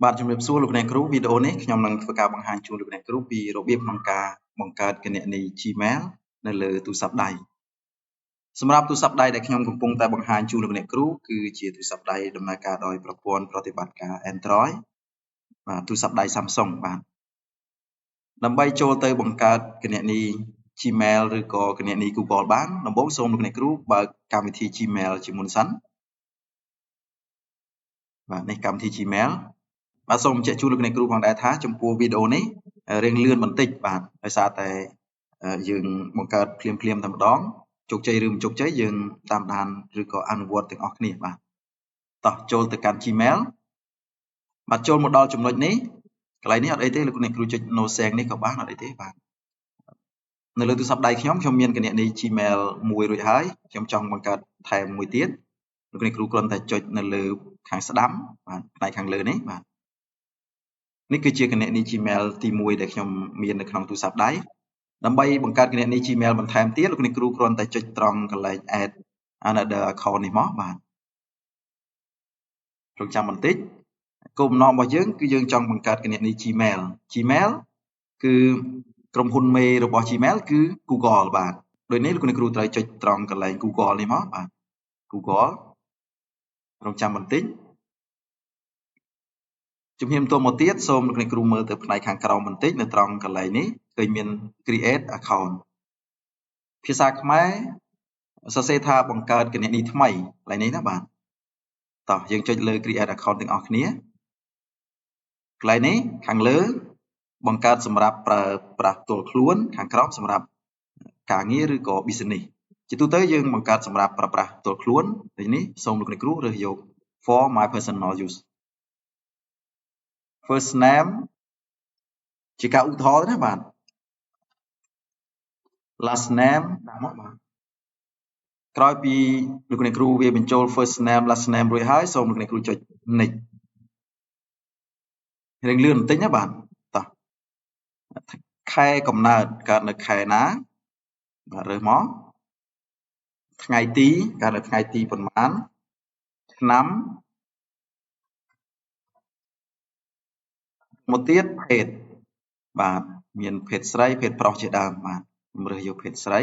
បាទជំរាបសួរលោកអ្នកគ្រូវីដេអូនេះខ្ញុំនឹងធ្វើការបង្ហាញជូនលោកអ្នកគ្រូពីរបៀបក្នុងការបង្កើតគណនី Gmail នៅលើទូរស័ព្ទដៃសម្រាប់ទូរស័ព្ទដៃដែលខ្ញុំកំពុងតែបង្ហាញជូនលោកអ្នកគ្រូគឺជាទូរស័ព្ទដៃដំណើរការដោយប្រព័ន្ធប្រតិបត្តិការ Android បាទទូរស័ព្ទដៃ Samsung បាទដើម្បីចូលទៅបង្កើតគណនី Gmail ឬក៏គណនី Google បានដំបូងសូមលោកអ្នកគ្រូបើកកម្មវិធី Gmail ជាមុនសិនបាទនេះកម្មវិធី Gmail បាទសូមបញ្ជាក់ជូនលោកអ្នកគ្រូផងដែរថាចំពោះវីដេអូនេះរៀងលឿនបន្តិចបាទដោយសារតែយើងបង្កើតភ្លាមៗតែម្ដងជោគជ័យឬមិនជោគជ័យយើងតាមដានឬក៏អនុវត្តទាំងអស់គ្នាបាទតោះចូលទៅកាន់ Gmail បាទចូលមកដល់ចំណុចនេះកន្លែងនេះអត់អីទេលោកអ្នកគ្រូចុច No Send នេះក៏បានអត់អីទេបាទនៅលើទូរស័ព្ទដៃខ្ញុំមានគណនី Gmail មួយរួចហើយខ្ញុំចង់បង្កើតថែមមួយទៀតលោកអ្នកគ្រូគ្រាន់តែចុចនៅលើខាងស្ដាំបាទផ្នែកខាងលើនេះបាទនេះគឺជាគណនី Gmail ទី1ដែលខ្ញុំមាននៅក្នុងទូរស័ព្ទដៃដើម្បីបង្កើតគណនី Gmail បន្ថែមទៀតលោកអ្នកគ្រូគ្រាន់តែចុចត្រង់កន្លែង Add Another Account នេះមកបាទរងចាំបន្តិចគោលបំណងរបស់យើងគឺយើងចង់បង្កើតគណនី Gmail Gmail គឺក្រុមហ៊ុនមេរបស់ Gmail គឺ Google បាទដូចនេះលោកអ្នកគ្រូត្រូវចុចត្រង់កន្លែង Google នេះមកបាទ Google រងចាំបន្តិចជំហានបន្ទាប់មកទៀតសូមលោកអ្នកគ្រូមើលទៅផ្នែកខាងក្រោមបន្តិចនៅត្រង់កន្លែងនេះឃើញមាន Create Account ភាសាខ្មែរសរសេរថាបង្កើតគណនីថ្មីកន្លែងនេះណាបាទតោះយើងចុចលើ Create Account ទាំងអស់គ្នាកន្លែងនេះខាងលើបង្កើតសម្រាប់ប្រើប្រាស់ផ្ទាល់ខ្លួនខាងក្រោមសម្រាប់ការងារឬក៏ business ជាទូទៅយើងបង្កើតសម្រាប់ប្រើប្រាស់ផ្ទាល់ខ្លួនដូចនេះសូមលោកអ្នកគ្រូរើសយក For my personal use first name ជាការឧទាហរណ៍ណាបាទ last name ដាក់មកបាទក្រោយពីលោកអ្នកគ្រូវាបញ្ចូល first name last name រួចហើយសូមលោកអ្នកគ្រូចុច next រៀងលឿនបន្តិចណាបាទតោះខែកំណើតកើតនៅខែណាបាទរើសមកថ្ងៃទីកើតនៅថ្ងៃទីប៉ុន្មានឆ្នាំមកទៀតភេទបាទមានភេទស្រីភេទប្រុសជាដើមបាទខ្ញុំរើសយកភេទស្រី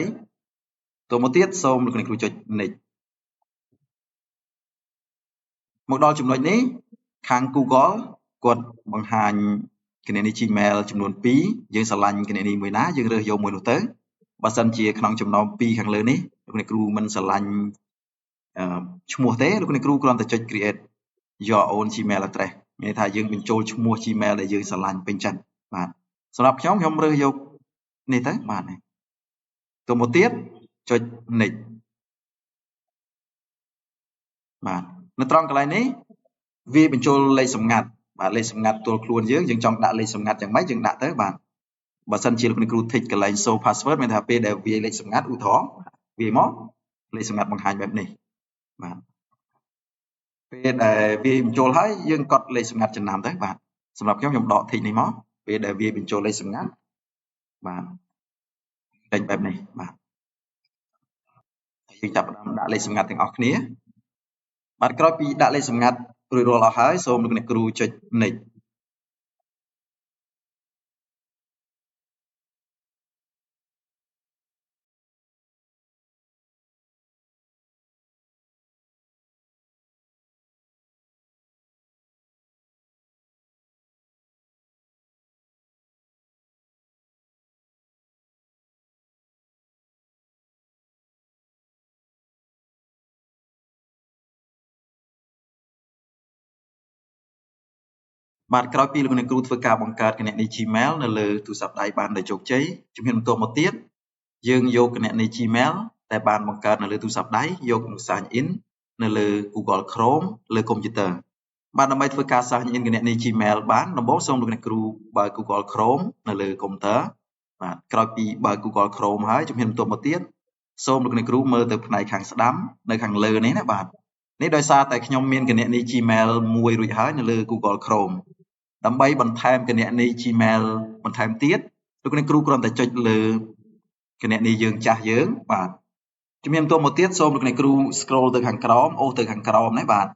តមកទៀតសូមលោកអ្នកគ្រូចុច next មកដល់ចំណុចនេះខាង Google គាត់បង្ហាញគណនី Gmail ចំនួន2យើងស្រឡាញ់គណនីមួយណាយើងរើសយកមួយនោះទៅបើសិនជាក្នុងចំណោម2ខាងលើនេះលោកអ្នកគ្រូមិនស្រឡាញ់ឈ្មោះទេលោកអ្នកគ្រូគ្រាន់តែចុច create your own Gmail address មានន័យថាយើងបញ្ចូលឈ្មោះ Gmail ដែលយើងស្រឡាញ់ពេញចិត្តបាទសម្រាប់ខ្ញុំខ្ញុំរើសយកនេះទៅបាទនេះទៅមកទៀតចុច next បាទនៅត្រង់កន្លែងនេះវាបញ្ចូលលេខសម្ងាត់បាទលេខសម្ងាត់ផ្ទាល់ខ្លួនយើងយើងចង់ដាក់លេខសម្ងាត់យ៉ាងម៉េចយើងដាក់ទៅបាទបើសិនជាលោកអ្នកគ្រូ tick កន្លែង show password មានថាពេលដែលវាលេខសម្ងាត់ឧទាហរណ៍វាមកលេខសម្ងាត់បង្ហាញបែបនេះបាទពេលដែលវាបញ្ចូលហើយយើងកត់លេខសម្ងាត់ចំណាំទៅបាទសម្រាប់ខ្ញុំខ្ញុំដក tick នេះមកពេលដែលវាបញ្ចូលលេខសម្ងាត់បាទចេញបែបនេះបាទយើងចាប់ផ្ដើមដាក់លេខសម្ងាត់ទាំងអស់គ្នាបាទក្រោយពីដាក់លេខសម្ងាត់រួចរាល់អស់ហើយសូមលោកអ្នកគ្រូចុច next បាទក្រោយពីលោកអ្នកគ្រូធ្វើការបង្កើតគណនី Gmail នៅលើទូរស័ព្ទដៃបានដោយជោគជ័យជំហានបន្ទាប់មកទៀតយើងយកគណនី Gmail ដែលបានបង្កើតនៅលើទូរស័ព្ទដៃយកមក Sign in នៅលើ Google Chrome លើកុំព្យូទ័របាទដើម្បីធ្វើការ Sign in គណនី Gmail បានដំបូងសូមលោកអ្នកគ្រូបើក Google Chrome នៅលើកុំព្យូទ័របាទក្រោយពីបើក Google Chrome ហើយជំហានបន្ទាប់មកទៀតសូមលោកអ្នកគ្រូមើលទៅផ្នែកខាងស្ដាំនៅខាងលើនេះណាបាទនេះដោយសារតែខ្ញុំមានគណនី Gmail មួយរួចហើយនៅលើ Google Chrome ដើម្បីបន្ថែមគណនី Gmail បន្ថែមទៀតលោកអ្នកគ្រូគ្រាន់តែចុចលើគណនីយើងចាស់យើងបាទជំហានបន្ទាប់មកទៀតសូមលោកអ្នកគ្រូ scroll ទៅខាងក្រោមអូសទៅខាងក្រោមណាបាទ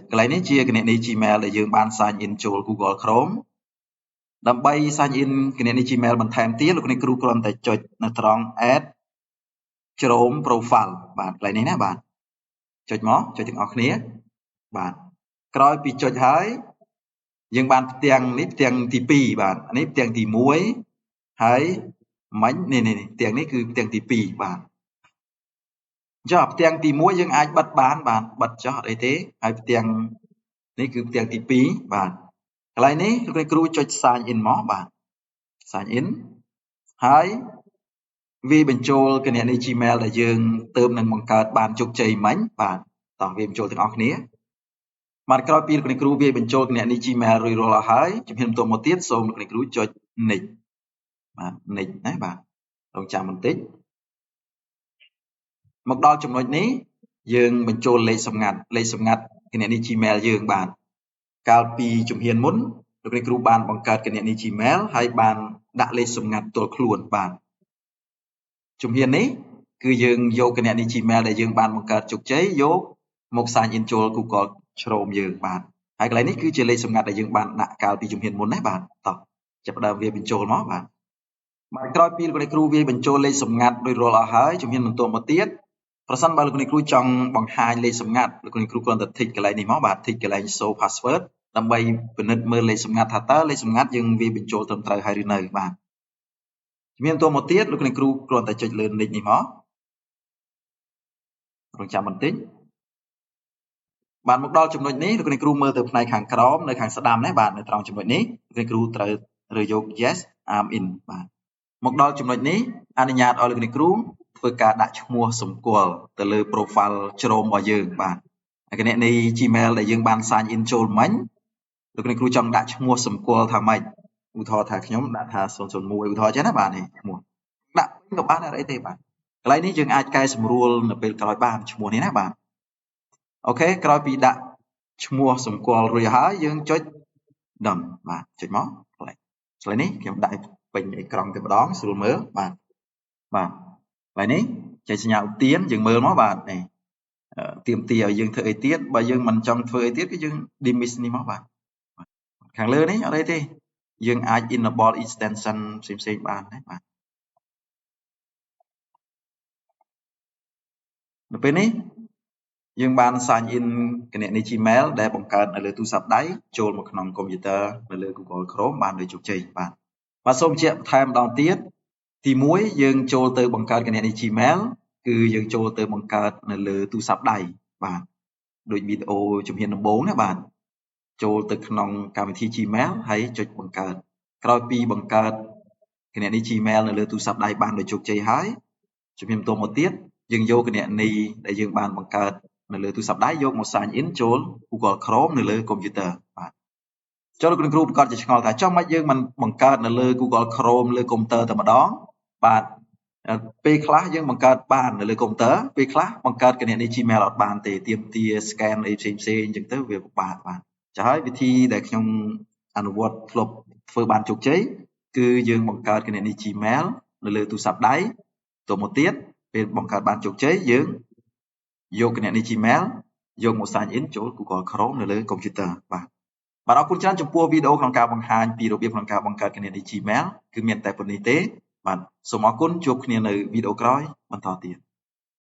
កន្លែងនេះជាគណនី Gmail ដែលយើងបាន sign in ចូល Google Chrome ដើម្បី sign in គណនី Gmail បន្ថែមទៀតលោកអ្នកគ្រូគ្រាន់តែចុចនៅត្រង់ add Chrome profile បាទកន្លែងនេះណាបាទចុចមកចុចទាំងអស់គ្នាបាទក្រោយពីចុចហើយយើងបានផ្ទាំងនេះផ្ទាំងទី2បាទនេះផ្ទាំងទី1ហើយមិញនេះនេះផ្ទាំងនេះគឺផ្ទាំងទី2បាទអញ្ចឹងផ្ទាំងទី1យើងអាចបិទបានបាទបិទចោះអត់អីទេហើយផ្ទាំងនេះគឺផ្ទាំងទី2បាទកន្លែងនេះលោកគ្រូចុច sign in មកបាទ sign in ហើយវាបញ្ចូលគណនី Gmail ដែលយើងទើបនឹងបង្កើតបានជោគជ័យមិញបាទតោះវាបញ្ចូលទាំងអស់គ្នាបាទក្រោយពីលោកគ្រូវាបញ្ចូលគណនី Gmail រួចរាល់អស់ហើយជំហានបន្ទាប់មកទៀតសូមលោកគ្រូចុច next បាទ next ណាបាទរងចាំបន្តិចមកដល់ចំណុចនេះយើងបញ្ចូលលេខសម្ងាត់លេខសម្ងាត់គណនី Gmail យើងបាទកាលពីជំហានមុនលោកគ្រូបានបង្កើតគណនី Gmail ហើយបានដាក់លេខសម្ងាត់ផ្ទាល់ខ្លួនបាទជំហាននេះគឺយើងយកគណនី Gmail ដែលយើងបានបង្កើតជោគជ័យយកមក sign in ចូល Google Chrome យើងបាទហើយកន្លែងនេះគឺជាលេខសម្ងាត់ដែលយើងបានដាក់កាលពីជំហានមុនណាបាទតោះចាប់ផ្ដើមវាបញ្ចូលមកបាទបាទក្រោយពីលោកគ្រូវាបញ្ចូលលេខសម្ងាត់រួចរាល់អស់ហើយជំហានបន្ទាប់មកទៀតប្រសិនបើលោកគ្រូចង់បង្ហាញលេខសម្ងាត់លោកគ្រូគ្រាន់តែ tick កន្លែងនេះមកបាទ tick កន្លែង show password ដើម្បីពិនិត្យមើលលេខសម្ងាត់ថាតើលេខសម្ងាត់យើងវាបញ្ចូលត្រឹមត្រូវហើយឬនៅបាទជំហានបន្ទាប់មកទៀតលោកគ្រូគ្រាន់តែចុចលើ next នេះមករងចាំបន្តិចបាទមកដល់ចំណុចនេះលោកគ្រូមើលទៅផ្នែកខាងក្រោមនៅខាងស្ដាំនេះបាទនៅត្រង់ចំណុចនេះលោកគ្រូត្រូវរើសយក yes I'm in បាទមកដល់ចំណុចនេះអនុញ្ញាតឲ្យលោកគ្រូធ្វើការដាក់ឈ្មោះសម្គាល់ទៅលើ profile Chrome របស់យើងបាទគណនី Gmail ដែលយើងបាន sign in ចូលមិញលោកគ្រូចង់ដាក់ឈ្មោះសម្គាល់ថាម៉េចឧទាហរណ៍ថាខ្ញុំដាក់ថា001ឧទាហរណ៍ចឹងណាបាទនេះឈ្មោះដាក់ក៏បានអត់អីទេបាទកន្លែងនេះយើងអាចកែសម្រួលនៅពេលក្រោយបានឈ្មោះនេះណាបាទ OK ក្រោយពីដាក់ឈ្មោះសម្គាល់រួចហើយយើងចុច done បាទចុចមកកន្លែងកន្លែងនេះខ្ញុំដាក់ពេញអេក្រង់តែម្ដងស្រួលមើលបាទបាទកន្លែងនេះចេញសញ្ញាឧទានយើងមើលមកបាទនេះទៀមទាឲ្យយើងធ្វើអីទៀតបើយើងមិនចង់ធ្វើអីទៀតគឺយើង dismiss នេះមកបាទខាងលើនេះអត់អីទេយើងអាច enable extension ផ្សេងៗបានណាបាទនៅពេលនេះយើងបាន sign in គណនី Gmail ដែលបង្កើតនៅលើទូរស័ព្ទដៃចូលមកក្នុងកុំព្យូទ័រនៅលើ Google Chrome បានដោយជោគជ័យបាទបាទសូមបញ្ជាក់បន្ថែមម្ដងទៀតទី1យើងចូលទៅបង្កើតគណនី Gmail គឺយើងចូលទៅបង្កើតនៅលើទូរស័ព្ទដៃបាទដូចវីដេអូជំហានដំបូងណាបាទចូលទៅក្នុងកម្មវិធី Gmail ហើយចុចបង្កើតក្រោយពីបង្កើតគណនី Gmail នៅលើទូរស័ព្ទដៃបានដោយជោគជ័យហើយជំហានបន្ទាប់មកទៀតយើងយកគណនីដែលយើងបានបង្កើតនៅលើទូរស័ព្ទដៃយកមក sign in ចូល Google Chrome នៅលើកុំព្យូទ័របាទចុះលោកគ្រូប្រកាសជាឆ្ងល់ថាចុះមិនយើងមិនបង្កើតនៅលើ Google Chrome លើកុំព្យូទ័រតែម្ដងបាទពេលខ្លះយើងបង្កើតបាននៅលើកុំព្យូទ័រពេលខ្លះបង្កើតគណនី Gmail អត់បានទេទាមទារ scan អីផ្សេងផ្សេងអញ្ចឹងទៅវាពិបាកបាទចាហើយវិធីដែលខ្ញុំអនុវត្តធ្លាប់ធ្វើបានជោគជ័យគឺយើងបង្កើតគណនី Gmail នៅលើទូរស័ព្ទដៃទៅមកទៀតពេលបង្កើតបានជោគជ័យយើងយកគណនី Gmail យកមក sign in ចូល Google Chrome នៅលើកុំព្យូទ័របាទបាទអរគុណច្រើនចំពោះវីដេអូក្នុងការបង្ហាញពីរបៀបក្នុងការបង្កើតគណនី Gmail គឺមានតែប៉ុណ្្នេះទេបាទសូមអរគុណជួបគ្នានៅវីដេអូក្រោយបន្តទៀត។